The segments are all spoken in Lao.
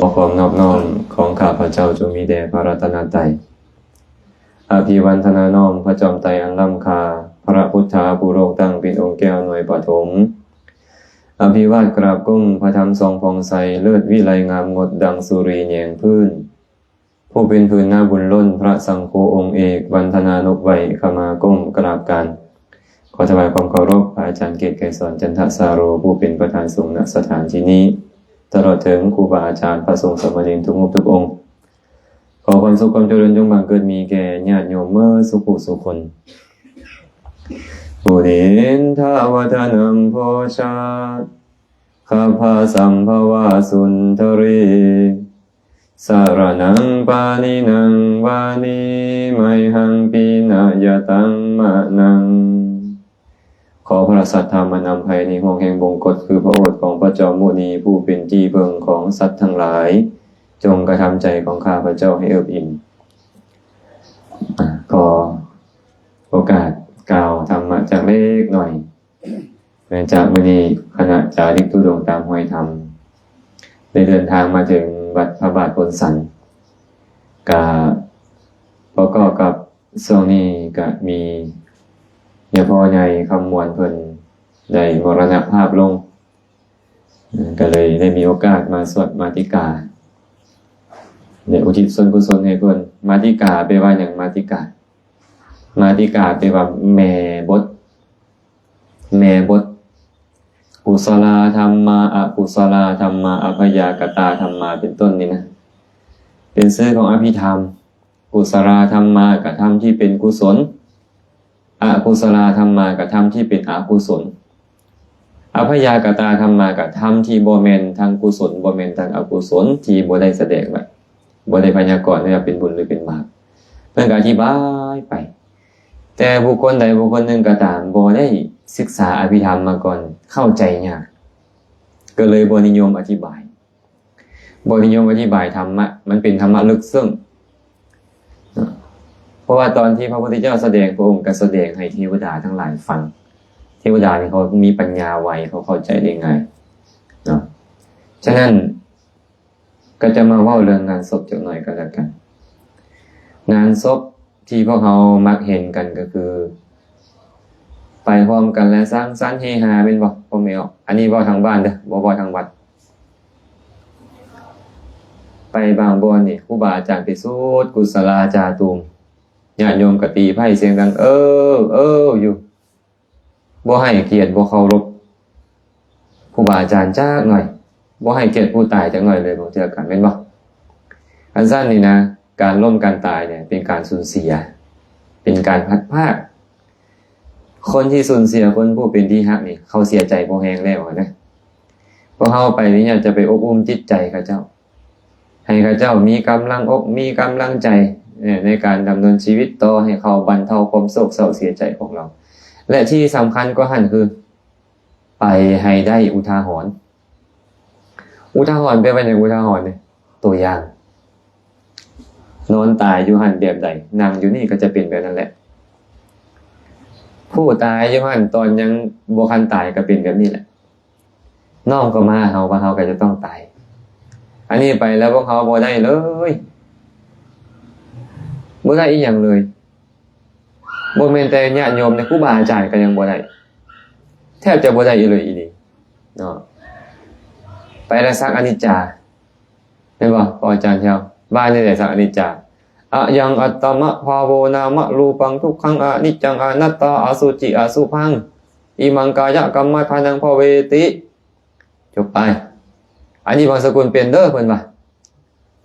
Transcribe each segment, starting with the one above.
ຂໍຄວາມນອບນ້ອມຂອງຂ້າພະເຈົ້າຈົ່ງມີແດ່ພະລັດຕະນະໄຕ. ອະພິວັນທະນານ້ອມພະຈອມໄຕອັນລ້ຳຄ່າ, ພະພຸດທາຜູ້ໂລກຕັ້ງເປັນອົງແກ້ວໜ່ວຍປະຖົມ. ອະພິວາດກາບກົ້ມພະທຳສ່ອງຜ່ອງໃສ, ເລີດວິໄລງາມງົດດັ່ງສຸຣີແຍງພື້ນ. ຜູ້ເປັນພື້ນນາບຸນລົ້ນ, ພະສັງໂຄອົງເອກ, ວັນທະນານົບໄຫວ້, ຂະມາກົ້ມກາບການ. ຂໍຖວາຍຄວາມເຄົາລົບພະອາຈານເກດໄກສອນ ຈັນທະສາໂຣ ຜູ້ເປັນປະທານສົງນະສະຖານທີ່ນີ້, ຕະຫຼອດເຖິງຄູບາອາຈານ, ພະສົງສາມະເນນທຸກຮູບທຸກອົງ. ຂໍຄວາມສຸກຄວາມຈະເລີນຈົ່ງບັງເກີດມີແກ່ຍາດໂຍມເໝິດສູ່ຜູ້ສູ່ຄົນ. ປຸລິນທະວັດທະນັງໂພຊາ ຄັບພະສຳພະວາສຸນທະຣີ ສະຣະນັງປານິນັງວານີ ໄມຫັງປີນະຍະຕັງມະນັງ. ຂໍພະສັດທຳອັນອຳໄພໃນຫ່ວງແຫ່ງບົງກົດ ຄືພະໂອດຂອງພະຈອມມຸນີ ຜູ້ເປັນທີ່ເພິ່ງຂອງສັດທັງຫຼາຍ, ຈົ່ງກະທຳໃຈຂອງຂ້າພະເຈົ້າໃຫ້ເອິບອີ່ມ. ອາ, ຂໍໂອກາດກ່າວທຳມະຈັກເລັກໜ້ອຍ. ເນື່ອງຈາກມື້ນີ້ຄະນະຈາລິກທຸດົງຕາມຮອຍທຳ ໄດ້ເດີນທາງມາເຖິງວັດພະບາດໂພນສັນ, ກະປະກອບກັບຊ່ວງນີ້ກະມີຍາພໍ່ໃຫຍ່ຄຳມ່ວນເພິ່ນໄດ້ມໍລະນະພາບລົງ, ກະເລີຍໄດ້ມີໂອກາດມາສວດມາຕິກາ ແລະ ອຸທິດສ່ວນກຸສົນໃຫ້ເພິ່ນ. ມາຕິກາແປວ່າຫຍັງ? ມາຕິກາ ມາຕິກາແປວ່າແມ່ບົດ ແມ່ບົດ ກຸສະລາທຳມາ ອະກຸສະລາທຳມາ ອະພະຍາກະຕາທຳມາ ເປັນຕົ້ນນີ້ນະ ເປັນຊື່ຂອງອະພິທຳ. ກຸສະລາທຳມາກະທຳທີ່ເປັນກຸສົນ, ອະກຸສະລາທຳມາກະທຳທີ່ເປັນອະກຸສົນ, ອະພະຍາກະຕາທຳມາກະທຳທີ່ບໍ່ແມ່ນທັງກຸສົນ ບໍ່ແມ່ນທັງອະກຸສົນ ທີ່ບໍ່ໄດ້ສະແດງໄວ້, ບໍ່ໄດ້ພະຍາກອນໄວ້ວ່າເປັນບຸນຫຼືເປັນບາບ. ເພິ່ນກະອະທິບາຍໄປ. ແຕ່ບຸກຄົນໃດບຸກຄົນໜຶ່ງກໍຕາມ ບໍ່ໄດ້ສຶກສາອະພິທຳມາກ່ອນ, ເຂົ້າໃຈຍາກ, ກໍເລີຍບໍ່ນິຍົມອະທິບາຍ, ບໍ່ນິຍົມອະທິບາຍທຳມະ, ມັນເປັນທຳມະເລິກເຊິ່ງ. ເພາະວ່າຕອນທີ່ພະພຸດທະເຈົ້າສະແດງ, ພະອົງກໍສະແດງໃຫ້ເທວະດາທັງຫຼາຍຟັງ. ເທວະດານີ້ເຂົາມີປັນຍາໄວ, ເຂົາເຂົ້າໃຈໄດ້ງ່າຍເນາະ. ສະນັ້ນ, ກໍຈະມາເວົ້າເລື່ອງງານສົບຈັກໜ້ອຍກໍແລ້ວກັນ. ງານສົບທີ່ພວກເຮົາມັກເຫັນກັນກໍຄື ໄປພ້ອມກັນແລະສັງສັນເຮຮາແມ່ນບໍ່? ພໍ່ແມ່ອອກ, ອັນນີ້ເວົ້າທາງບ້ານເດີ້, ບໍ່ເວົ້າທາງວັດ. ໄປບາງບ່ອນນີ້ ຄູບາອາຈານໄປສູດກຸສະລາຈາຕູມ, ຍາດໂຍມກໍຕີໄພ້ສຽງດັງ ເອີ ເອີ ຢູ່. ບໍ່ໃຫ້ກຽດ ບໍ່ເຄົາລົບຄູບາອາຈານຈັກໜ້ອຍ, ບໍ່ໃຫ້ກຽດຜູ້ຕາຍຈັກໜ້ອຍເລີຍ ບາງເທື່ອກໍແມ່ນບໍ່? ອັນຊັ້ນນີ້ນະ, ການລົ້ມການຕາຍນີ້ເປັນການສູນເສຍ, ເປັນການພັດພາກ. ຄົນທີ່ສູນເສຍຄົນຜູ້ເປັນທີ່ຮັກນີ້ ເຂົາເສຍໃຈພໍແຮງແລ້ວນະ. ພວກເຮົາໄປນີ້ຢາກຈະໄປອົບອຸ່ມຈິດໃຈເຂົາເຈົ້າ. ໃຫ້ເຂົາເຈົ້າມີກຳລັງອົກ ມີກຳລັງໃຈ ເອີ ໃນການດຳເນີນຊີວິດຕໍ່ ໃຫ້ເຂົາບັນເທົາຄວາມໂສກເສົ້າເສຍໃຈຂອງລາວ ແລະ ທີ່ສຳຄັນກວ່າຫັ້ນຄື ໄປໃຫ້ໄດ້ອຸທາຫອນ. ອຸທາຫອນແປວ່າຫຍັງ? ອຸທາຫອນນີ້ ຕົວຢ່າງ ນອນຕາຍຢູ່ຫັ້ນແບບໃດ ນັ່ງຢູ່ນີ້ກໍຈະເປັນແບບນັ້ນແຫຼະ. ຜູ້ຕາຍຢູ່ຫັ້ນ ຕອນຍັງບໍ່ທັນຕາຍກໍເປັນແບບນີ້ແຫຼະ. ນ້ອມເຂົ້າມາເຮົາວ່າເຮົາກໍຈະຕ້ອງຕາຍ. ອັນນີ້ໄປແລ້ວພວກເຮົາບໍ່ໄດ້ເລີຍ, ບໍ່ໄດ້ອີ່ຫຍັງເລີຍ. ບໍ່ແມ່ນແຕ່ຍາດໂຍມເດ້, ຄູບາອາຈານກໍຍັງບໍ່ໄດ້, ແທບຈະບໍ່ໄດ້ອີ່ເລີຍອີ່ດີເນາະ. ໄປແລ້ວສັກອະນິດຈາ. ແມ່ນບໍ່ ພໍ່ອາຈານແຖວ? ວ່າແນວໃດສັກອະນິດຈາ? ອະຍັງອັດຕະມະພາໂວນາມະ ຮູປັງທຸກຂັງອະນິດຈັງອະນັດຕາ ອະສຸຈິອະສຸພັງ ອິມັງກາຍະກຳມະຖານັງພະເວຕິ. ຈົບໄປ. ອັນນີ້ບັງສະກຸນເປັນເດີ ເພິ່ນວ່າ.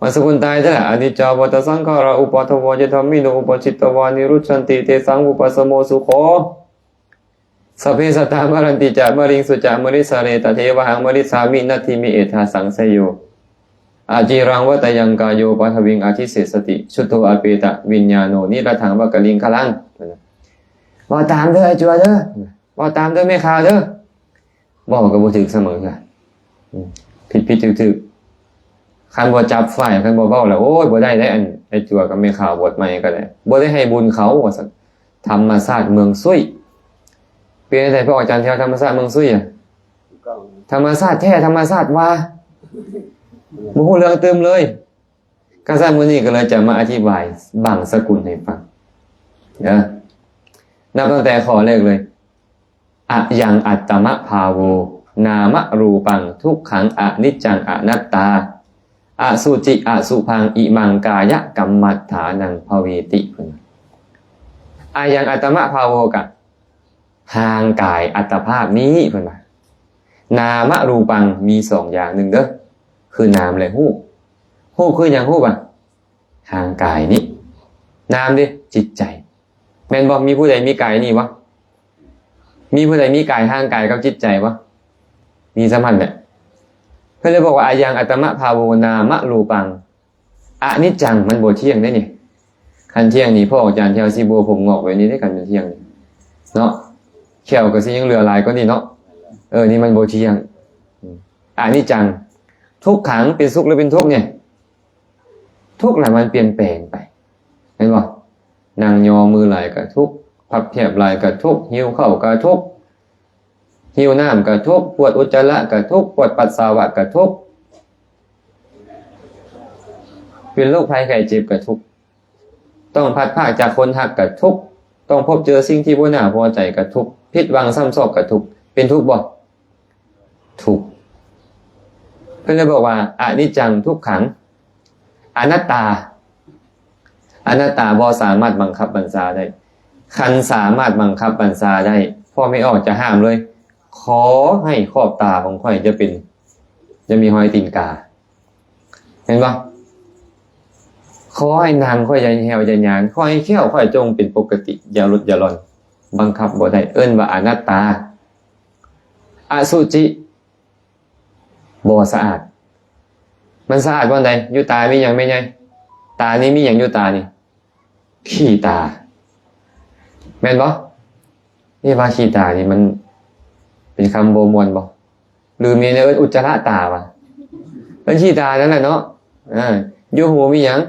ບັງສະກຸນຕາຍແທ້ລະ. ອະນິດຈາວັດຕະສັງຂາລາ ອຸປາທະວາ ຍະທຳມິໂນ ອຸປະຊິດຕະວາ ນິລຸດສັນຕິ ເຕສັງ ວຸປະສະໂມ ສຸໂຂ. ສັບເພສັດຕາ ມະຣັນຕິຈະ ມະລິງສຸຈະ ມະລິສາເຣ ຕະເທວະຫັງ ມະລິສາມິ ນັດຖິ ເມ ເອທາສັງ ໄຊໂຍ ອະຈີລັງ ວັດຕະຍັງ ກາໂຍ ປາທະວິງ ອະທິເສສະຕິ ຊຸດໂທ ອະເປຕະ ວິນຍາໂນ ນິລັດຖັງ ວັກກະລິງຄະລັງ. ເວົ້າຕາມເດີ ອ້າຍຈົວເດີ, ເວົ້າຕາມເດີ ແມ່ຂາວເດີ. ເວົ້າກໍບໍ່ຖືກສະເໝີເທື່ອ, ຜິດໆຖືກໆ. ຄັນບໍ່ຈັບຝ່າຍ ຄັນບໍ່ເວົ້າແລ້ວ ໂອ້ຍ ບໍ່ໄດ້ເດ້. ອັນ ອ້າຍຈົວກັບແມ່ຂາວ ບວດໃໝ່ກໍໄດ້ ບໍ່ໄດ້ໃຫ້ບຸນເຂົາ ວ່າຊັ້ນ. ທຳມະຊາດເມືອງສຸຍ. ເປັນຈັ່ງໃດ ພວກອາຈານແຖວ ທຳມະຊາດເມືອງສຸຍອະ? ທຳມະຊາດແທ້ ທຳມະຊາດວ່າ. ບໍ່ຮູ້ເລື່ອງຕື່ມເລີຍ. ກະຊັ້ນມື້ນີ້ກໍເລີຍຈະມາອະທິບາຍບັງສະກຸນໃຫ້ຟັງເດີ. ນັບຕັ້ງແຕ່ຂໍ້ແລກເລີຍ. ອະຍັງອັດຕະມະພາໂວ ນາມະຮູປັງ ທຸກຂັງ ອະນິດຈັງ ອະນັດຕາ ອະສຸຈິ ອະສຸພັງ ອິມັງກາຍະກຳມັດຖານັງພະເວຕິ ເພິ່ນວ່າ. ອະຍັງອັດຕະມະພາໂວ ກະຮ່າງກາຍອັດຕະພາບນີ້ ເພິ່ນວ່າ. ນາມະຮູປັງ ມີສອງຢ່າງ ໜຶ່ງເດີ ຄືນາມ ແລະ ຮູບ. ຮູບຄືຫຍັງ? ຮູບອະ ຮ່າງກາຍນີ້. ນາມເດ? ຈິດໃຈ. ແມ່ນບໍ່? ມີຜູ້ໃດມີກາຍນີ້ບໍ່? ມີຜູ້ໃດມີກາຍ ຮ່າງກາຍກັບຈິດໃຈບໍ່? ມີສ່ຳນັ້ນແຫຼະ. ເພິ່ນເລີຍບອກວ່າ ອະຍັງອັດຕະມະພາໂວ ນາມະຮູປັງ ອະນິດຈັງ ມັນບໍ່ທ່ຽງເດ້ນີ້. ຄັນທ່ຽງນີ້ ພວກອາຈານແຖວຊິບໍ່ຜົມງອກແບບນີ້ເດ້ ຄັນມັນທ່ຽງນີ້ເນາະ ແຂ້ວກໍຊິຍັງເຫຼືອຫຼາຍກວ່ານີ້ເນາະ. ເອີ ນີ້ມັນບໍ່ທ່ຽງ. ອະນິດຈັງ ທຸກຂັງ ເປັນສຸກຫຼືເປັນທຸກນີ້? ທຸກລະ ມັນປ່ຽນແປງໄປ ແມ່ນບໍ່? ນັ່ງຍໍມືຫຼາຍກະທຸກ, ພັບແຄບຫຼາຍກະທຸກ, ຫິວເຂົ້າກະທຸກ, ຫິວນ້ຳກະທຸກ, ປວດອຸດຈະລະກະທຸກ, ປວດປັດສາວະກະທຸກ, ເປັນໂລກໄພໄຂ້ເຈັບກະທຸກ, ຕ້ອງພັດພາກຈາກຄົນຮັກກະທຸກ, ຕ້ອງພົບເຈີສິ່ງທີ່ບໍ່ໜ້າພໍໃຈກະທຸກ, ຜິດຫວັງຊ້ຳຊອກກະທຸກ. ເປັນທຸກບໍ່? ທຸກ. ເພິ່ນເລີຍບອກວ່າ ອະນິດຈັງ ທຸກຂັງ ອະນັດຕາ. ອະນັດຕາບໍ່ສາມາດບັງຄັບບັນຊາໄດ້. ຄັນສາມາດບັງຄັບບັນຊາໄດ້ ພໍ່ແມ່ອອກຈະຫ້າມເລີຍ. ຂໍໃຫ້ຂອບຕາຂອງຂ້ອຍຈະເປັນ ຈະມີຮອຍຕີນກາ. ເຫັນບໍ່? ຂໍໃຫ້ໜັງຂ້ອຍຢ່າແຫ້ວຢ່າຍານ, ຂໍໃຫ້ແຂ້ວຂ້ອຍຈົ່ງເປັນປົກກະຕິ, ຢ່າຫຼຸດຢ່າລ່ອນ, ບັງຄັບບໍ່ໄດ້, ເອີ້ນວ່າອະນັດຕາ. ອະສຸຈິ ບໍ່ສະອາດ. ມັນສະອາດບ່ອນໃດ? ຢູ່ຕາມີຫຍັງແມ່ໃຫຍ່? ຕານີ້ມີຫຍັງຢູ່ຕານີ້? ຂີ້ຕາ. ແມ່ນບໍ່? ນີ້ວ່າຂີ້ຕານີ້ມັນເປັນຄຳບໍ່ມ່ວນບໍ່? ຫຼືມີແນວເອີ້ນອຸດຈະລະຕາວະ? ເອີ້ນຂີ້ຕານັ້ນແຫຼະເນາະ. ອ່າ ຢູ່ຫູມີຫຍັງ?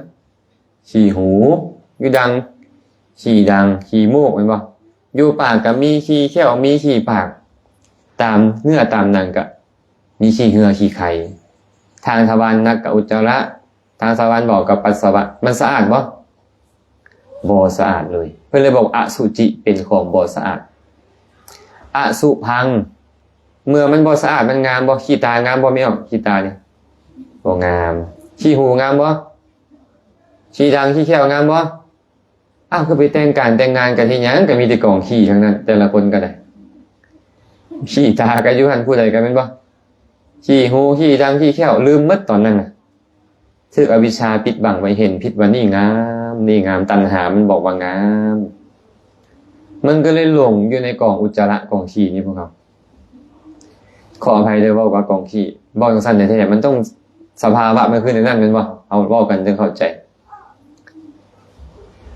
ຂີ້ຫູ. ຢູ່ດັງ? ຂີ້ດັງ ຂີ້ມູກ ແມ່ນບໍ່? ຢູ່ປາກກໍມີຂີ້ແຂ້ວ ມີຂີ້ປາກ. ຕາມເນື້ອຕາມໜັງກໍມີຂີ້ເຫື່ອຂີ້ໄຄ. ທາງທະວານໜັກກໍອຸດຈະລະ, ທາງທະວານເບົາກໍປັດສະວະ. ມັນສະອາດບໍ່? ບໍ່ສະອາດເລີຍ. ເພິ່ນເລີຍບອກອະສຸຈິ ເປັນຂອງບໍ່ສະອາດ. ອະສຸພັງ ເມື່ອມັນບໍ່ສະອາດ ມັນງາມບໍ່? ຂີ້ຕາງາມບໍ່? ແມ່ອອກ ຂີ້ຕານີ້ບໍ່ງາມ. ຂີ້ຫູງາມບໍ່? ຂີ້ດັງ ຂີ້ແຂ້ວງາມບໍ່? ອ້າວ ຄືໄປແຕ່ງການແຕ່ງງານກັນເຮັດຫຍັງ? ກໍມີແຕ່ກອງຂີ້ທັງນັ້ນ ແຕ່ລະຄົນກໍໄດ້. ຂີ້ຕາກໍຢູ່ຫັ້ນ ຜູ້ໃດກໍແມ່ນບໍ່? ຂີ້ຫູ ຂີ້ດັງ ຂີ້ແຂ້ວ ລືມໝົດຕອນນັ້ນນະ. ຖືກອະວິຊຊາປິດບັງໄວ້ ເຫັນຜິດວ່ານີ້ງາມ ນີ້ງາມ, ຕັນຫາມັນບອກວ່າງາມ. ມັນກໍເລີຍຫຼົງຢູ່ໃນກອງອຸດຈະລະກອງຂີ້ນີ້ພວກເຮົາ. ຂໍອະໄພເດີ ເວົ້າວ່າກອງຂີ້, ເວົ້າຈັ່ງຊັ້ນແທ້ໆ ມັນຕ້ອງ ສະພາວະມັນຄືແນວນັ້ນແມ່ນບໍ່? ເຮົາເວົ້າກັນຈຶ່ງເຂົ້າໃຈ.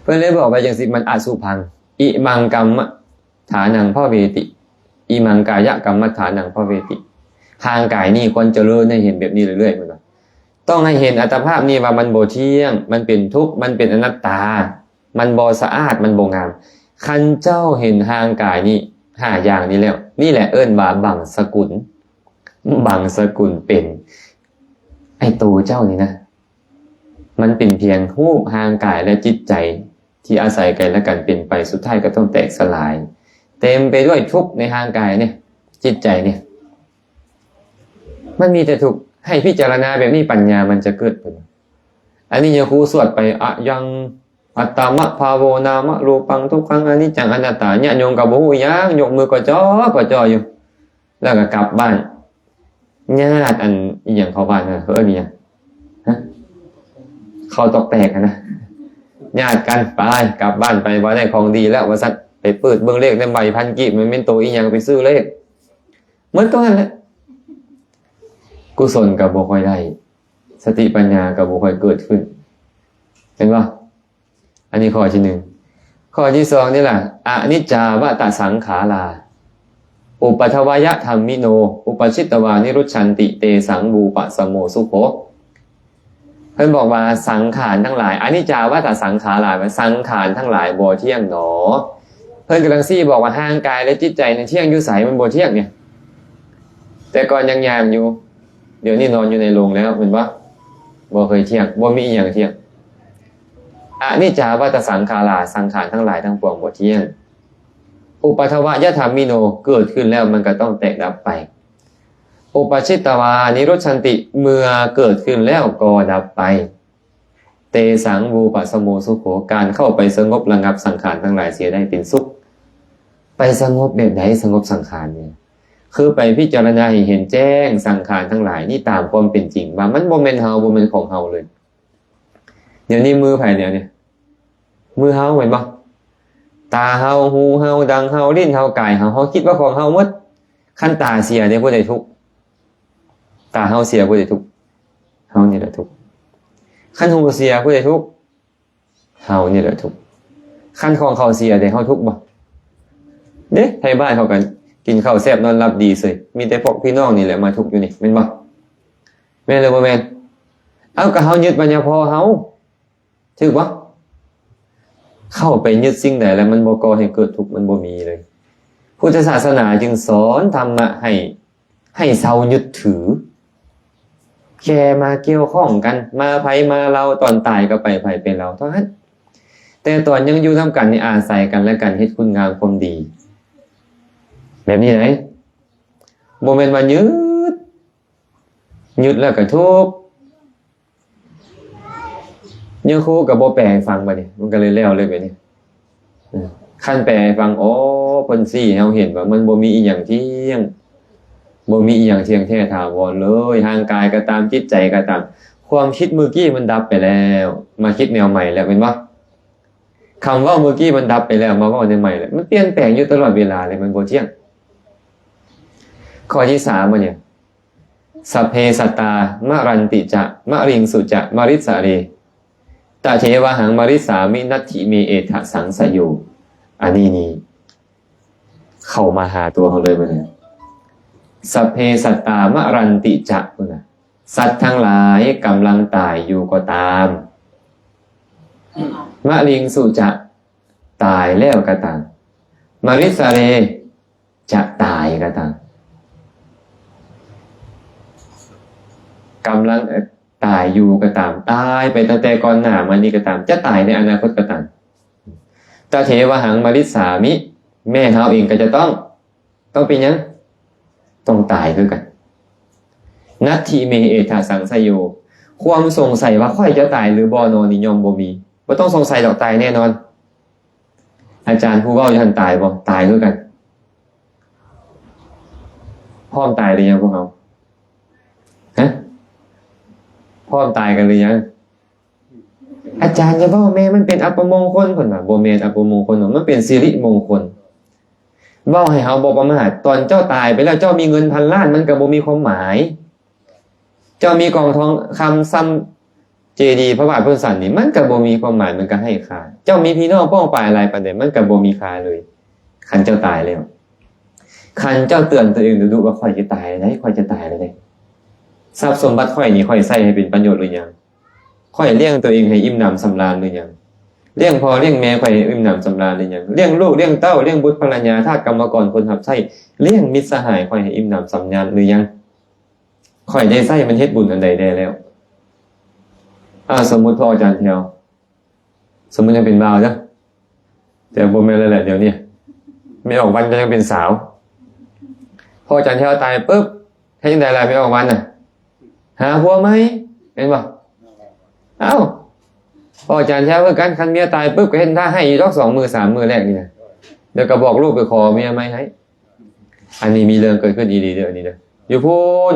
ເພິ່ນເລີຍບອກໄວ້ຈັ່ງຊີ້ ມັນອະສຸພັງ ອິມັງກຳມະຖານັງພະເວຕິ ອິມັງກາຍະກຳມັດຖານັງພະເວຕິ. ຮ່າງກາຍນີ້ຄວນຈະເລີນໃຫ້ເຫັນແບບນີ້ເລື້ອຍໆ ເພິ່ນວ່າ. ຕ້ອງໃຫ້ເຫັນອັດຕະພາບນີ້ວ່າມັນບໍ່ທ່ຽງ, ມັນເປັນທຸກ, ມັນເປັນອະນັດຕາ, ມັນບໍ່ສະອາດ, ມັນບໍ່ງາມ. ຄັນເຈົ້າເຫັນຮ່າງກາຍນີ້ ຫ້າຢ່າງນີ້ແລ້ວ, ນີ້ແຫຼະເອີ້ນວ່າບັງສະກຸນ. ບັງສະກຸນເປັນ ໄອ້ໂຕເຈົ້ານີ້ນະ ມັນເປັນພຽງຮູບຮ່າງກາຍ ແລະ ຈິດໃຈ ທີ່ອາໄສກັນແລະກັນເປັນໄປ, ສຸດທ້າຍກໍຕ້ອງແຕກສະຫຼາຍ. ເຕັມໄປດ້ວຍທຸກໃນຮ່າງກາຍນີ້, ຈິດໃຈນີ້ ມັນມີແຕ່ທຸກ. ໃຫ້ພິຈາລະນາແບບນີ້ ປັນຍາມັນຈະເກີດຂຶ້ນ. ອັນນີ້ຍາຄູສວດໄປ ອະຍັງອັດຕະມະພາໂວ ນາມະຮູປັງ ທຸກຂັງ ອະນິດຈັງ ອະນັດຕາ. ຍາດໂຍມກໍບໍ່ຮູ້ຫຍັງ, ຍົກມືກໍຈໍ່ກໍຈໍ່ຢູ່. ແລ້ວກໍກັບບ້ານ. ຍາດອັນອີ່ຫຍັງເຂົ້າບ້ານນະ ເອີ້ນອີ່ຫຍັງ? ຮະ? ເຂົ້າຕອກແຕກຫັ້ນນະ. ຍາດກັນ ໄປ ກັບບ້ານໄປ ບໍ່ໄດ້ຂອງດີແລ້ວວ່າຊັ້ນ. ໄປເປີດເບິ່ງເລກໃນໃບພັນກີບ ມັນແມ່ນໂຕອີ່ຫຍັງ ໄປຊື້ເລກ. ໝົດຕົງນັ້ນແຫຼະ. ກຸສົນກໍບໍ່ຄ່ອຍໄດ້, ສະຕິປັນຍາກໍບໍ່ຄ່ອຍເກີດຂຶ້ນ. ເຫັນບໍ່? ອັນນີ້ຂໍ້ທີໜຶ່ງ. ຂໍ້ທີສອງນີ້ລະ ອະນິດຈາວະຕະສັງຂາລາ ອຸປະທະວະຍະທຳມິໂນ ອຸປະຊິດຕະວານິລຸດຊັນຕິ ເຕສັງວູປະສະໂມສຸໂຂ. ເພິ່ນບອກວ່າສັງຂານທັງຫຼາຍ, ອະນິດຈາວະຕະສັງຂາລາ ວ່າສັງຂານທັງຫຼາຍບໍ່ທ່ຽງໜໍ. ເພິ່ນກຳລັງຊີ້ບອກວ່າຮ່າງກາຍ ແລະ ຈິດໃຈນັ້ນທ່ຽງຢູ່ໃສ? ມັນບໍ່ທ່ຽງນີ້. ແຕ່ກ່ອນຍັງຍ່າງຢູ່, ດຽວນີ້ນອນຢູ່ໃນໂລງແລ້ວ ແມ່ນບໍ່? ບໍ່ເຄີຍທ່ຽງ, ບໍ່ມີອີ່ຫຍັງທ່ຽງ. ອະນິດຈາວັດຕະສັງຂາລາ, ສັງຂານທັງຫຼາຍທັງປວງບໍ່ທ່ຽງ. ອຸປະທະວະຍະທຳມິໂນ, ເກີດຂຶ້ນແລ້ວມັນກໍຕ້ອງແຕກດັບໄປ. ອຸປະຊິດຕະວານິລຸດສັນຕິ, ເມື່ອເກີດຂຶ້ນແລ້ວກໍດັບໄປ. ເຕສັງວູປະສະໂມສຸໂຂ, ການເຂົ້າໄປສະຫງົບລະງັບສັງຂານທັງຫຼາຍເສຍໄດ້ເປັນສຸກ. ໄປສະຫງົບແບບໃດ? ສະຫງົບສັງຂານນີ້ ຄືໄປພິຈາລະນາໃຫ້ເຫັນແຈ້ງສັງຂານທັງຫຼາຍນີ້ຕາມຄວາມເປັນຈິງ ວ່າມັນບໍ່ແມ່ນເຮົາ, ບໍ່ແມ່ນຂອງເຮົາເລີຍ. ດຽວນີ້ມືໃຜແນວນີ້? ມືເຮົາແມ່ນບໍ່? ຕາເຮົາ, ຫູເຮົາ, ດັງເຮົາ, ລີ້ນເຮົາ, ກາຍເຮົາ, ເຮົາຄິດວ່າຂອງເຮົາໝົດ. ຄັນຕາເສຍເດ ຜູ້ໃດທຸກ? ຕາເຮົາເສຍ ຜູ້ໃດທຸກ? ເຮົານີ້ແຫຼະທຸກ. ຄັນຫູເສຍ ຜູ້ໃດທຸກ? ເຮົານີ້ແຫຼະທຸກ. ຄັນຂອງເຂົາເສຍເດ ເຮົາທຸກບໍ່? ເດ້ ໄທບ້ານເຂົາກໍກິນເຂົ້າແຊບນອນຫຼັບດີເສີຍ, ມີແຕ່ພວກພີ່ນ້ອງນີ້ແຫຼະມາທຸກຢູ່ນີ້ ແມ່ນບໍ່? ແມ່ນຫຼືບໍ່ແມ່ນ? ເອົ້າ ກໍເຮົາຍຶດວ່າຍາພໍ່ເຮົາ ຖືກບໍ່? ເຂົ້າໄປຍຶດສິ່ງໃດແລ້ວມັນບໍ່ກໍ່ໃຫ້ເກີດທຸກ, ມັນບໍ່ມີເລີຍ. ພຸດທະສາສະໜາຈຶ່ງສອນທຳມະໃຫ້ ໃຫ້ເຊົາຍຶດຖື, ແຄ່ມາກ່ຽວຂ້ອງກັນ, ມາໃຜມາລາວ, ຕອນຕາຍກໍໄປໃຜໄປລາວເທົ່ານັ້ນ. ແຕ່ຕອນຍັງຢູ່ນຳກັນນີ້ ອາໄສກັນແລະກັນ ເຮັດຄຸນງາມຄວາມດີ ແບບນີ້ໄດ໋. ບໍ່ແມ່ນວ່າຍຶດ, ຍຶດແລ້ວກໍທຸກ. ຍາຄູກໍບໍ່ແປໃຫ້ຟັງ ບາດນີ້ມັນກໍເລີຍແລ້ວເລີຍ ບາດນີ້. ເອີ ຄັນແປໃຫ້ຟັງ, ອໍ ເພິ່ນຊີ້ໃຫ້ເຮົາເຫັນວ່າມັນບໍ່ມີອີ່ຫຍັງທ່ຽງ, ບໍ່ມີອີ່ຫຍັງທ່ຽງແທ້ຖາວອນເລີຍ, ຮ່າງກາຍກໍຕາມ, ຈິດໃຈກໍຕາມ. ຄວາມຄິດມື້ກີ້ມັນດັບໄປແລ້ວ, ມາຄິດແນວໃໝ່ແລ້ວ ແມ່ນບໍ່? ຄຳເວົ້າມື້ກີ້ມັນດັບໄປແລ້ວ, ມາເວົ້າແນວໃໝ່ແລ້ວ. ມັນປ່ຽນແປງຢູ່ຕະຫຼອດເວລາເລີຍ, ມັນບໍ່ທ່ຽງ. ຂໍ້ທີສາມ ບາດນີ້ ສັບເພສັດຕາ ມະຣັນຕິຈະ ມະລິງສຸຈະ ມະຣິດສະເຣ ຕະເທວະຫັງ ມະຣິສາມິ ນັດຖິເມ ເອຖະສັງສະໂຍ. ອັນນີ້ນີ້ ເຂົ້າມາຫາຕົວເຮົາເລີຍ ບາດນີ້. ສັບເພສັດຕາ ມະຣັນຕິຈະ ພຸ້ນນະ, ສັດທັງຫຼາຍກຳລັງຕາຍຢູ່ກໍຕາມ. ມະລິງສຸຈະ ຕາຍແລ້ວກໍຕາມ. ມະຣິດສະເຣ ຈະຕາຍກໍຕາມ, ກຳລັງ ເອີ ຕາຍຢູ່ກໍຕາມ, ຕາຍໄປຕັ້ງແຕ່ກ່ອນໜ້າມານີ້ກໍຕາມ, ຈະຕາຍໃນອະນາຄົດກໍຕາມ. ຕະເທວະຫັງ ມະຣິດສາມິ, ແມ່ເຮົາເອງກໍຈະຕ້ອງ, ຕ້ອງເປັນຫຍັງ? ຕ້ອງຕາຍຄືກັນ. ນັດຖິເມ ເອຖະສັງສະໂຍ, ຄວາມສົງໄສວ່າຂ້ອຍຈະຕາຍຫຼືບໍ່ນໍນີ້ ຍ່ອມບໍ່ມີ, ບໍ່ຕ້ອງສົງໄສດອກ, ຕາຍແນ່ນອນ. ອາຈານຜູ້ເວົ້າຢູ່ຫັ້ນຕາຍບໍ່? ຕາຍຄືກັນ. ພ້ອມຕາຍຫຼືຍັງພວກເຮົາ? ຮະ? ພ້ອມຕາຍກັນຫຼືຍັງ? ອາຈານຢ່າເວົ້າແມ່, ມັນເປັນອັບປະມົງຄົນ, ເພິ່ນວ່າ. ບໍ່ແມ່ນອັບປະມົງຄົນດອກ, ມັນເປັນສິລິມົງຄົນ. ເວົ້າໃຫ້ເຮົາບໍ່ປະໝາດ, ຕອນເຈົ້າຕາຍໄປແລ້ວ ເຈົ້າມີເງິນພັນລ້ານ ມັນກໍບໍ່ມີຄວາມໝາຍ. ເຈົ້າມີກອງທອງຄຳສ່ຳເຈດີພະບາດພຸດທະສັນນີ້ ມັນກໍບໍ່ມີຄວາມໝາຍ, ມັນກໍໄຮ້ຄ່າ. ເຈົ້າມີພີ່ນ້ອງປ້ອງປາຍຫຼາຍປານໃດ ມັນກໍບໍ່ມີຄ່າເລີຍ ຄັນເຈົ້າຕາຍແລ້ວ. ຄັນເຈົ້າເຕືອນຕົວເອງດຸໆວ່າ ຂ້ອຍຈະຕາຍແລ້ວໃດ໋, ຂ້ອຍຈະຕາຍແລ້ວໃດ໋, ຊັບສົມບັດຂ້ອຍນີ້ ຂ້ອຍໃຊ້ໃຫ້ເປັນປະໂຫຍດຫຼືຍັງ? ຂ້ອຍລ້ຽງຕົວເອງໃຫ້ອີ່ມໜຳສຳລານຫຼືຍັງ? ລ້ຽງພໍ່ລ້ຽງແມ່ຂ້ອຍໃຫ້ອີ່ມໜຳສຳລານຫຼືຍັງ? ລ້ຽງລູກລ້ຽງເຕົ້າ, ລ້ຽງບຸດພະລະຍາ, ທາດກຳມະກອນ, ຄົນຮັບໃຊ້, ລ້ຽງມິດສະຫາຍຂ້ອຍໃຫ້ອີ່ມໜຳສຳລານຫຼືຍັງ? ຂ້ອຍໄດ້ໃຊ້ມັນເຮັດບຸນອັນໃດແດ່ແລ້ວ? ອາ ສົມມຸດພໍ່ອາຈານແຖວ, ສົມມຸດຍັງເປັນບ່າວເດີ, ແຕ່ບໍ່ແມ່ນແລ້ວແຫຼະ ດຽວນີ້ແມ່ອອກວັນກໍຍັງເປັນສາວ. ພໍ່ອາຈານແຖວຕາຍປຶບ ເຮັດຈັ່ງໃດລະແມ່ອອກວັນນະ? ຫາຜົວໃໝ່ ແມ່ນບໍ່? ເອົ້າ ພໍ່ອາຈານແຖວຄືກັນ, ຄັນເມຍຕາຍປຶບ ກໍເຮັດທ່າໄຫ້ຢູ່ດອກ ສອງມື້ສາມມື້ແລກນີ້ນະ, ແລ້ວກໍບອກລູກໄປຂໍເມຍໃໝ່ໃຫ້. ອັນນີ້ມີເລື່ອງເກີດຂຶ້ນອີ່ຫຼີເດີ ອັນນີ້ເດີ, ຢູ່ພຸ້ນ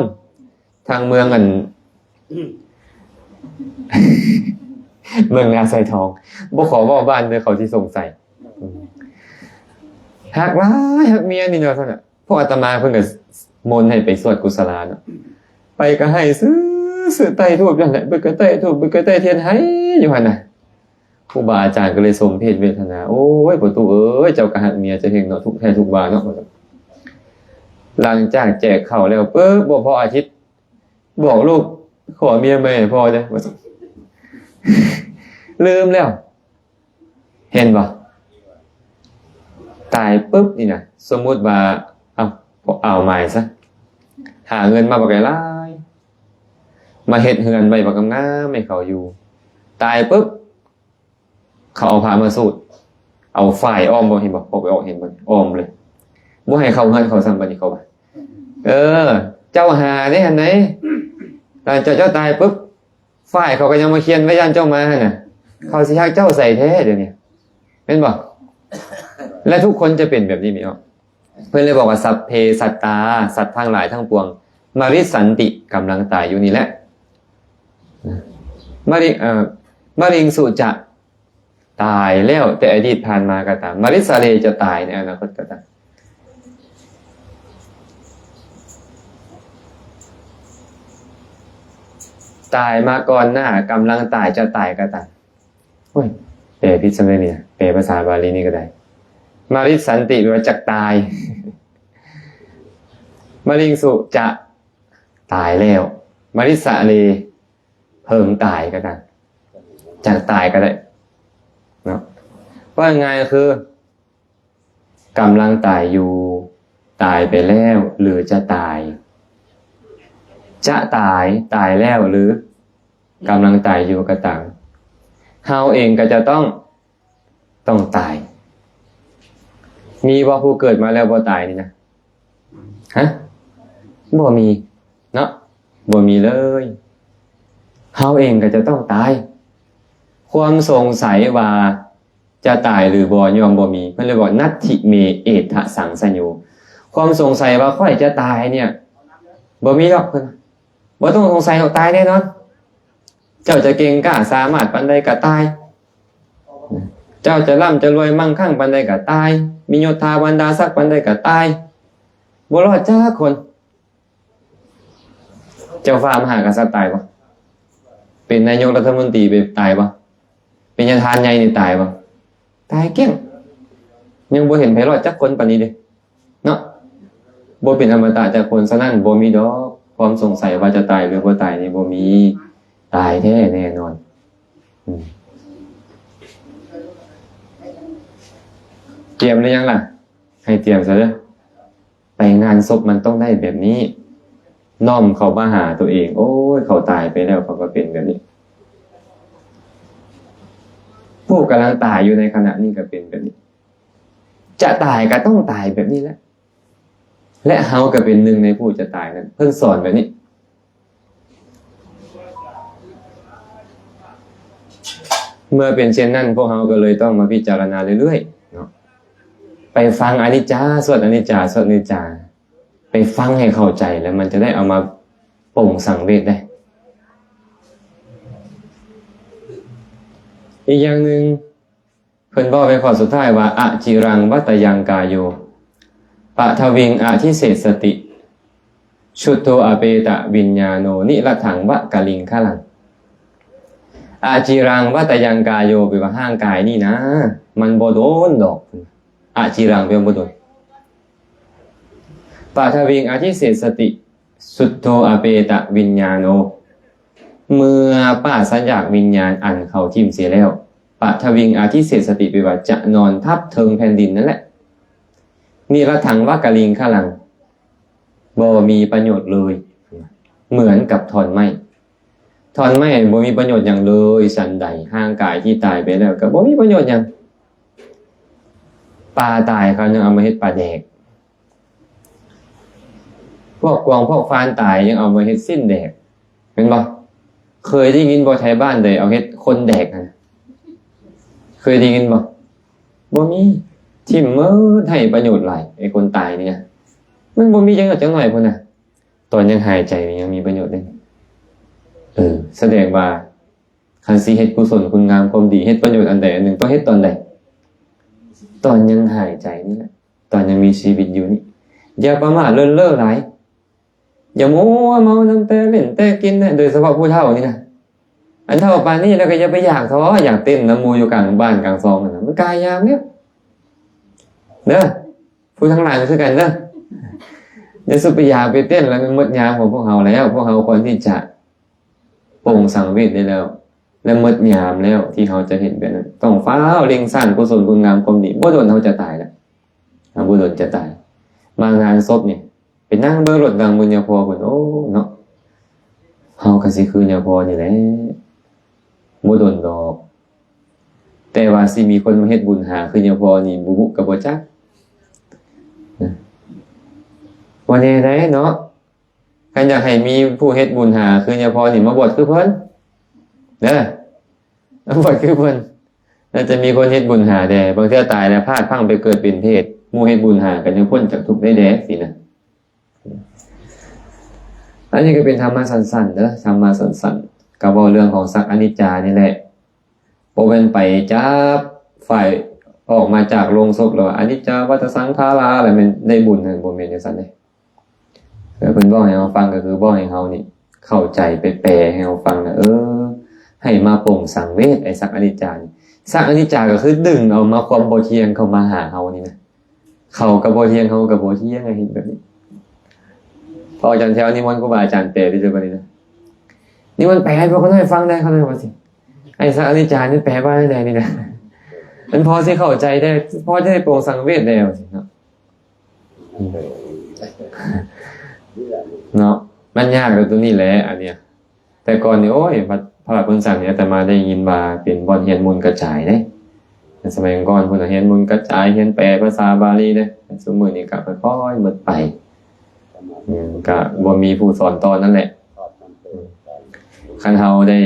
ທາງເມືອງອັນ ເມືອງນາຊາຍທອງ, ບໍ່ຂໍເວົ້າບ້ານເດີ ເຂົາຊິສົງໄສ. ອືມ ຮັກຫຼາຍ ຮັກເມຍນີ້ເນາະ ຊັ້ນນະ. ພວກອາດຕະມາເພິ່ນກໍມົນໃຫ້ໄປສວດກຸສະລາເນາະ, ໄປກໍໄຫ້ຊື່ໆ ໃຕ້ທູບຢູ່ຫັ້ນແຫຼະ, ບຶດກໍໃຕ້ທູບ ບຶດກໍໃຕ້ທຽນ ໄຫ້ຢູ່ຫັ້ນນະ. ຄູບາອາຈານກໍເລີຍສົມເພດເວທະນາ, ໂອ້ຍ ພໍ່ຕູ້ເອີຍ ເຈົ້າກໍຮັກເມຍເຈົ້າແຮງເນາະ, ທຸກແທ້ທຸກວ່າເນາະ. ຫຼັງຈາກແຈກເຂົ້າແລ້ວປຶບ ບໍ່ພໍອາທິດ ບອກລູກ ຂໍເມຍໃໝ່ໃຫ້ພໍ່ເດີ້ ວ່າຊັ້ນ. ລືມແລ້ວ ເຫັນບໍ່? ຕາຍປຶບນີ້ນະ, ສົມມຸດວ່າ ເອົາ ເອົາໃໝ່ຊະ, ຫາເງິນມາບັກຫຼາຍ ມາເຮັດເຮືອນໄວ້ບັກງາມໆໃຫ້ເຂົາຢູ່. ຕາຍປຶບ ເຂົາເອົາຜ້າມາສູດ ເອົາຝ້າຍອ້ອມ ບໍ່ເຫັນບໍ່? ອອກໄປອອກ ເຫັນບໍ່? ອ້ອມເລີຍ ບໍ່ໃຫ້ເຂົ້າເຮືອນເຂົາຊ້ຳ. ບັດນີ້ເຂົາວ່າ ເອີ ເຈົ້າຫາເດ້ຫັ້ນໃດ ຫຼັງຈາກເຈົ້າຕາຍປຶບ ຝ້າຍເຂົາກໍຍັງມາຂຽນໄວ້ ຢ້ານເຈົ້າມາຫັ້ນນະ. ເຂົາຊິຮັກເຈົ້າໃສແທ້ດຽວນີ້ ແມ່ນບໍ່? ແລະ ທຸກຄົນຈະເປັນແບບນີ້ແມ່ນບໍ່? ເພິ່ນເລີຍບອກວ່າ ສັບເພສັດຕາ ສັດທັງຫຼາຍທັງປວງ ມະຣິດສັນຕິ ກຳລັງຕາຍຢູ່ນີ້ແຫຼະ. ມະລິ ເອີ ມະລິງສຸຈະ ຕາຍແລ້ວແຕ່ອະດີດຜ່ານມາກໍຕາມ ມະລິດສະເລ ຈະຕາຍໃນອະນາຄົດກໍຕາມ. ຕາຍມາກ່ອນໜ້າ ກຳລັງຕາຍ ຈະຕາຍກໍຕາມ. ໂອ້ຍ ແປຜິດຊຳເດ້ນີ້ ແປພາສາບາລີນີ້ກໍໄດ້. ມະລິດສັນຕິ ແປວ່າຈັກຕາຍ. ມະລິງສຸຈະ ຕາຍແລ້ວ. ມະລິດສະເລ ເພິ່ງຕາຍກໍໄດ້ ຈະຕາຍກໍໄດ້ເນາະ. ເວົ້າງ່າຍໆຄື ກຳລັງຕາຍຢູ່, ຕາຍໄປແລ້ວ ຫຼື ຈະຕາຍ. ຈະຕາຍ, ຕາຍແລ້ວ ຫຼື ກຳລັງຕາຍຢູ່ກໍຕາມ, ເຮົາເອງກໍຈະຕ້ອງ, ຕ້ອງຕາຍ. ມີບໍ່ຜູ້ເກີດມາແລ້ວບໍ່ຕາຍນີ້ນະ? ຮະ? ບໍ່ມີເນາະ, ບໍ່ມີເລີຍ. ເຮົາເອງກໍຈະຕ້ອງຕາຍ. ຄວາມສົງໄສວ່າຈະຕາຍຫຼືບໍ່ ຍ່ອມບໍ່ມີ. ເພິ່ນເລີຍບອກ ນັດຖິເມເອທະສັງສະໂຍ. ຄວາມສົງໄສວ່າຂ້ອຍຈະຕາຍເນ່ຍ ບໍ່ມີດອກ ເພິ່ນ. ບໍ່ຕ້ອງສົງໄສດອກ, ຕາຍແນ່ນອນ. ເຈົ້າຈະເກັ່ງກ້າສາມາດປານໃດກໍຕາຍ. ເຈົ້າຈະລ່ຳຈະລວຍມັ່ງຄັ່ງປານໃດກໍຕາຍ. ມີຍົດຖາບັນດາສັກປານໃດກໍຕາຍ. ບໍ່ລອດຈັກຄົນ. ເຈົ້າຟ້າມະຫາກະສັດຕາຍບໍ່? ເປັນນາຍົກລັດຖະມົນຕີໄປຕາຍບໍ່? ເປັນຍາທ່ານໃຫຍ່ນີ້ຕາຍບໍ່? ຕາຍກ້ຽງ. ຍັງບໍ່ເຫັນໃຜລອດຈັກຄົນປານນີ້ເດ້. ເນາະ ບໍ່ເປັນອະມະຕະຈັກຄົນ. ສະນັ້ນ ບໍ່ມີດອກຄວາມສົງໄສວ່າຈະຕາຍຫຼືບໍ່ຕາຍນີ້ ບໍ່ມີ. ຕາຍແທ້ແນ່ນອນ. ອືມ ຕຽມຫຼືຍັງລະ? ໃຫ້ຕຽມຊະເດີ້. ໄປງານສົບມັນຕ້ອງໄດ້ແບບນີ້, ນ້ອມເຂົ້າມາຫາຕົວເອງ. ໂອ້ຍ ເຂົາຕາຍໄປແລ້ວ ເຂົາກໍເປັນແບບນີ້. ຜູ້ກຳລັງຕາຍຢູ່ໃນຂະນະນີ້ກໍເປັນແບບນີ້. ຈະຕາຍກໍຕ້ອງຕາຍແບບນີ້ແຫຼະ ແລະ ເຮົາກໍເປັນໜຶ່ງໃນຜູ້ຈະຕາຍນັ້ນ. ເພິ່ນສອນແບບນີ້. ເມື່ອເປັນເຊັ່ນນັ້ນ ພວກເຮົາກໍເລີຍຕ້ອງມາພິຈາລະນາເລື້ອຍໆເນາະ, ໄປຟັງອະນິດຈາ, ສວດອະນິດຈາ, ສວດອະນິດຈາ, ໄປຟັງໃຫ້ເຂົ້າໃຈ ແລ້ວມັນຈະໄດ້ເອົາມາປົງສັງເວດໄດ້. ອີກຢ່າງໜຶ່ງ ເພິ່ນເວົ້າໃນຂໍ້ສຸດທ້າຍວ່າ ອະຈິລັງວັດຕະຍັງກາໂຍ ປະທະວິງອະທິເສດສະຕິ ຊຸດໂທອະເປຕະວິນຍາໂນ ນິລັດຖັງວະກະລິງຄະລັງ. ອະຈິລັງວັດຕະຍັງກາໂຍ ແປວ່າຮ່າງກາຍນີ້ນະ ມັນບໍ່ດົນດອກ. ອະຈິລັງ ແປວ່າບໍ່ດົນ. ປະທະວິງອະທິເສດສະຕິ ສຸດໂທອະເປຕະວິນຍາໂນ ເມື່ອປາສະຈາກວິນຍານອັນເຂົາຖິ້ມເສຍແລ້ວ. ປະທະວິງອະທິເສດສະຕິ ແປວ່າຈະນອນທັບເທິງແຜ່ນດິນນັ້ນແຫຼະ. ນິລັດຖັງວະກະລິງຄະລັງ ບໍ່ມີປະໂຫຍດເລີຍ ເໝືອນກັບທ່ອນໄມ້. ທ່ອນໄມ້ບໍ່ມີປະໂຫຍດຫຍັງເລີຍ ສັນໃດ ຮ່າງກາຍທີ່ຕາຍໄປແລ້ວກໍບໍ່ມີປະໂຫຍດຫຍັງ. ປາຕາຍເຂົາຍັງເອົາມາເຮັດປາແດກ, ພວກກວາງພວກຟານຕາຍຍັງເອົາມາເຮັດຊີ້ນແດກ ແມ່ນບໍ່? ເຄີຍໄດ້ຍິນບໍ່ ໄທບ້ານໃດເອົາເຮັດຄົນແດກຫັ້ນ? ເຄີຍໄດ້ຍິນບໍ່? ບໍ່ມີ. ຖິ້ມໝົດ ໄຮ້ປະໂຫຍດຫຼາຍ ໄອ້ຄົນຕາຍນີ້ນະ ມັນບໍ່ມີຈັກໜ້ອຍ ຈັກໜ້ອຍພຸ້ນນະ. ຕອນຍັງຫາຍໃຈນີ້ຍັງມີປະໂຫຍດເດ້. ເອີ ສະແດງວ່າ ຄັນຊິເຮັດກຸສົນຄຸນງາມຄວາມດີ ເຮັດປະໂຫຍດອັນໃດອັນໜຶ່ງ ຕ້ອງເຮັດຕອນໃດ? ຕອນຍັງຫາຍໃຈນີ້ແຫຼະ, ຕອນຍັງມີຊີວິດຢູ່ນີ້. ຢ່າປະໝາດເລີ້ນເລີ້ຫຼາຍ, ຢ່າມົວເມົານຳແຕ່ຫຼິ້ນແຕ່ກິນນະ, ໂດຍສະເພາະຜູ້ເຖົ້ານີ້ນະ. ອັນເຖົ້າປານນີ້ແລ້ວກໍຢ່າໄປຢາກທໍ້ ຢາກເຕັ້ນນຳໝູ່ຢູ່ກາງບ້ານກາງຊ່ອງຫັ້ນນະ, ມັນກາຍຍາມແລ້ວເດີ. ຜູ້ທັງຫຼາຍກໍຄືກັນເດີ, ຢ່າສຸໄປຢາກໄປເຕັ້ນ ແລ້ວມັນໝົດຍາມຂອງພວກເຮົາແລ້ວ. ພວກເຮົາຄວນທີ່ຈະ ປົງສັງເວດໄດ້ແລ້ວ ແລະ ໝົດຍາມແລ້ວທີ່ເຮົາຈະເຮັດແບບນັ້ນ. ຕ້ອງຟ້າວເລັ່ງສ້າງກຸສົນຄຸນງາມຄວາມດີ, ບໍ່ດົນເຮົາຈະຕາຍແລ້ວ, ອ່າ ບໍ່ດົນຈະຕາຍ. ມາງານສົບນີ້ ໄປນັ່ງເບິ່ງໂລດ ນັ່ງເບິ່ງຍາພໍພຸ້ນ. ໂອ້ ເນາະ, ເຮົາກໍຊິຄືຍາພໍ່ນີ້ແຫຼະ ບໍ່ດົນດອກ. ແຕ່ວ່າຊິມີຄົນມາເຮັດບຸນຫາຄືຍາພໍ່ນີ້ ບໍ່ຮູ້ກໍບໍ່ຈັກ. ບໍ່ແນ່ໃດເນາະ. ຄັນຢາກໃຫ້ມີຜູ້ເຮັດບຸນຫາຄືຍາພໍ່ນີ້ ມາບວດຄືເພິ່ນເດີ ມາບວດຄືເພິ່ນ ໜ້າຈະມີຄົນເຮັດບຸນຫາແດ່. ບາງເທື່ອຕາຍແລ້ວພາດພັງໄປເກີດເປັນເປດ ໝູ່ເຮັດບຸນຫາກໍຍັງພົ້ນຈາກທຸກໄດ້ແດ່ ຊີ້ນະ. ອັນນີ້ກໍເປັນທຳມະສັ້ນໆເດີ ທຳມະສັ້ນໆ ກໍເວົ້າເລື່ອງຂອງສັກອະນິດຈານີ້ແຫຼະ. ບໍ່ແມ່ນໄປຈັບຝ່າຍອອກມາຈາກໂລງສົບແລ້ວ ອະນິດຈາວັດຕະສັງຂາລາ ແລ້ວແມ່ນໄດ້ບຸນ. ບໍ່ແມ່ນຈັ່ງຊັ້ນເດ້. ເອີ ເພິ່ນເວົ້າໃຫ້ເຮົາຟັງ ກໍຄືເວົ້າໃຫ້ເຮົານີ້ເຂົ້າໃຈ ໄປແປໃຫ້ເຮົາຟັງນະ. ເອີ ໃຫ້ມາປົງສັງເວດ ໄອ້ສັກອະນິດຈານີ້. ສັກອະນິດຈາກໍຄືດຶງເອົາມາຄວາມບໍ່ທ່ຽງເຂົ້າມາຫາເຮົານີ້ນະ. ເຂົາກໍບໍ່ທ່ຽງ ເຮົາກໍບໍ່ທ່ຽງ ໃຫ້ເຫັນແບບນີ້. ພະອາຈານແຖວນິມົນຄູບາອາຈານແປເດີ້ ບັດນີ້ນະ. ນິມົນແປໃຫ້ພວກຂ້ານ້ອຍຟັງແດ່ ຂ້ານ້ອຍວ່າຊີ້. ໄອ້ສັກອະນິດຈານີ້ແປວ່າຈັ່ງໃດນີ້ນະ? ມັນພໍຊິເຂົ້າໃຈໄດ້ ພໍຈະໄດ້ປົງສັງເວດແດ່ ວ່າຊີ້ເນາະ. ເນາະ ມັນຍາກແຕ່ຕົວນີ້ແຫຼະ ອັນເນີ້ຍ. ແຕ່ກ່ອນນີ້ ໂອ້ຍ ວັດພະລາດໂພນສັງນີ້ ອາດຕະມາໄດ້ຍິນວ່າເປັນບ່ອນຮຽນມູນກະຈາຍເດ້. ແຕ່ສະໄໝກ່ອນພຸ້ນນະ ຮຽນມູນກະຈາຍ ຮຽນແປພາສາບາລີເດ້. ແຕ່ຊຸມມື້ນີ້ກໍຄ່ອຍໆໝົດໄປ ອືມ ກໍບໍ່ມີຜູ້ສອນຕໍ່ນັ້ນແຫຼະ. ອືມ ຄັນເຮົາໄດ້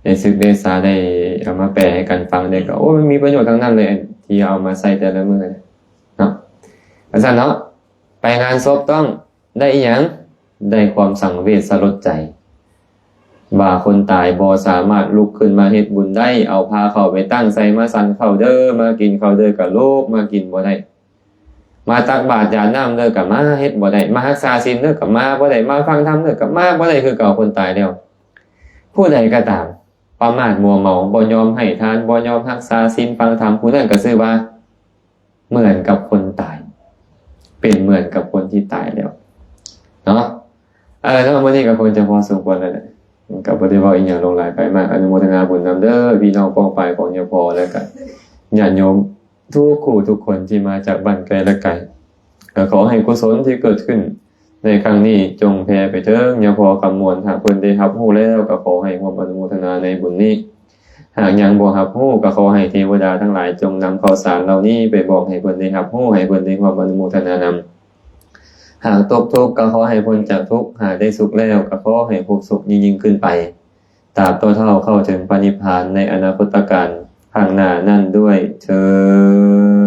ໄດ້ສຶກໄດ້ສາ ໄດ້ເອົາມາແປໃຫ້ກັນຟັງໄດ້ ກໍ ໂອ້ ມັນມີປະໂຫຍດທັງນັ້ນເລີຍ ທີ່ເອົາມາໃຊ້ແຕ່ລະມື້ເນາະ. ວ່າຊັ້ນເນາະ ໄປງານສົບຕ້ອງໄດ້ອີ່ຫຍັງ? ໄດ້ຄວາມສັງເວດສະຫຼົດໃຈ ວ່າຄົນຕາຍບໍ່ສາມາດລຸກຂຶ້ນມາເຮັດບຸນໄດ້ ເອົາພາເຂົ້າໄປຕັ້ງໃສ່ ມາສັນເຂົ້າເດີ້ ມາກິນເຂົ້າເດີ້ ກໍລຸກມາກິນບໍ່ໄດ້. ມາຕັກບາດຢາດນ້ຳເດີ້ ກໍມາເຮັດບໍ່ໄດ້ ມາຮັກສາສິນເດີ້ ກໍມາບໍ່ໄດ້ ມາຟັງທຳເດີ້ ກໍມາບໍ່ໄດ້ຄືເກົ່າ ຄົນຕາຍແລ້ວ. ຜູ້ໃດກໍຕາມປະໝາດມົວເມົາ ບໍ່ຍອມໃຫ້ທານ ບໍ່ຍອມຮັກສາສິນຟັງທຳ ຜູ້ນັ້ນກໍຊື່ວ່າເໝືອນກັບຄົນຕາຍ ເປັນເໝືອນກັບຄົນທີ່ຕາຍແລ້ວເນາະ. ເອີ ເນາະ ມື້ນີ້ກໍຄົງຈະພໍສົມຄວນແລ້ວແຫຼະ ກໍບໍ່ໄດ້ເວົ້າອີ່ຫຍັງຫຼວງຫຼາຍໄປມາກ. ອະນຸໂມທະນາບຸນນຳເດີ້ ພີ່ນ້ອງປ້ອງປາຍຂອງຍາພໍ່ ແລະກະຍາດໂຍມ ທຸກຜູ້ທຸກຄົນທີ່ມາຈາກບ້ານໄກ ແລະ ໄກ ກໍຂໍໃຫ້ກຸສົນທີ່ເກີດຂຶ້ນໃນຄັ້ງນີ້ ຈົ່ງແຜ່ໄປເຖິງຍາພໍ່ຄຳມ່ວນ. ຫາກເພິ່ນໄດ້ຮັບຮູ້ແລ້ວ ກໍຂໍໃຫ້ຮ່ວມອະນຸໂມທະນາໃນບຸນນີ້. ຫາກຍັງບໍ່ຮັບຮູ້ ກໍຂໍໃຫ້ເທວະດາທັງຫຼາຍ ຈົ່ງນຳຂ່າວສານເຫຼົ່ານີ້ໄປບອກໃຫ້ເພິ່ນໄດ້ຮັບຮູ້ ໃຫ້ເພິ່ນໄດ້ຮ່ວມອະນຸໂມທະນານຳ. ຫາກຕົກທຸກ ກໍຂໍໃຫ້ພົ້ນຈາກທຸກ, ຫາກໄດ້ສຸກແລ້ວ ກໍຂໍໃຫ້ພົບສຸກຍິ່ງໆຂຶ້ນໄປ. ຕາບຕໍ່ເທົ່າເຂົ້າເຖິງພະນິບພານໃນອະນາຄົດຕະການຂ້າງໜ້ານັ້ນດ້ວຍເທີ້ນ.